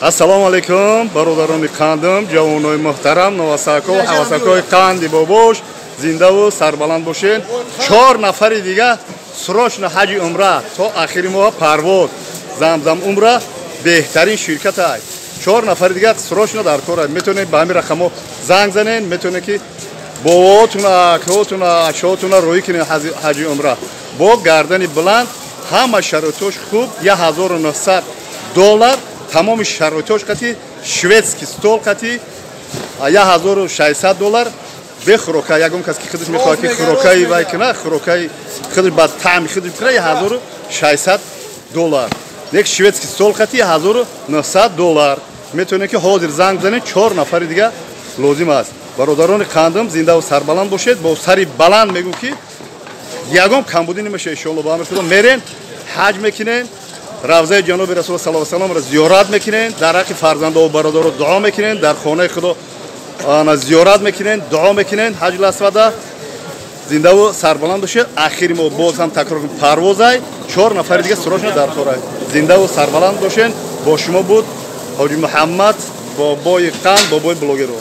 Ассалому алайкум, бародарони қандам, ҷавонои муҳтарам, новасако, ҳавасакои қанди бобош, зиндаву сарбаланд бошед. Чор нафари дига срочно ҳаҷи умра то ахири моҳ парвоз. Замзам умра беҳтарин ширкат ай. Чор нафари дига срочно дар кор ай. Метавонед ба ҳамин рақамҳо занг занед, метавонед ки бобоотуна, акаотуна, ачаотуна роҳӣ кунед ҳаҷи умра. Бо гардани баланд, ҳама шароитош хуб, $1900 тамоми шароитош қати, шведский стол қати $1600 бе хӯрока. Ягон кас ки худаш мехоҳад ки хӯрокаи вай куна, хӯрокаи худаш ба таъми худаш куна, $1600. Нек шведский стол қати $1900. Метавонед ки ҳозир занг бизанед, чор нафари дига лозим аст. Бародарони қандам, зиндаву сарбаланд бошед. Бо сари баланд мегӯм ки ягон камбудӣ намеша, иншоалло. Ба амри Худо мерем, ҳаҷ мекунем, равзаи ҷаноби Расул саллаллоҳу алайҳи васалламро зиёрат мекунем, дар ҳаққи фарзандову бародаро дуо мекунем, дар хонаи Худо ана зиёрат мекунем, дуо мекунем. Ҳаҷ ласвада зиндаву сарбаланд бошед. Ахири мо боз ҳам такрор кунем, парвозай, чор нафари дига срочно дар корай. Зиндаву сарбаланд бошед. Бо шумо буд Ҳоҷи Муҳаммад, бобои қанд, бобои блогеро.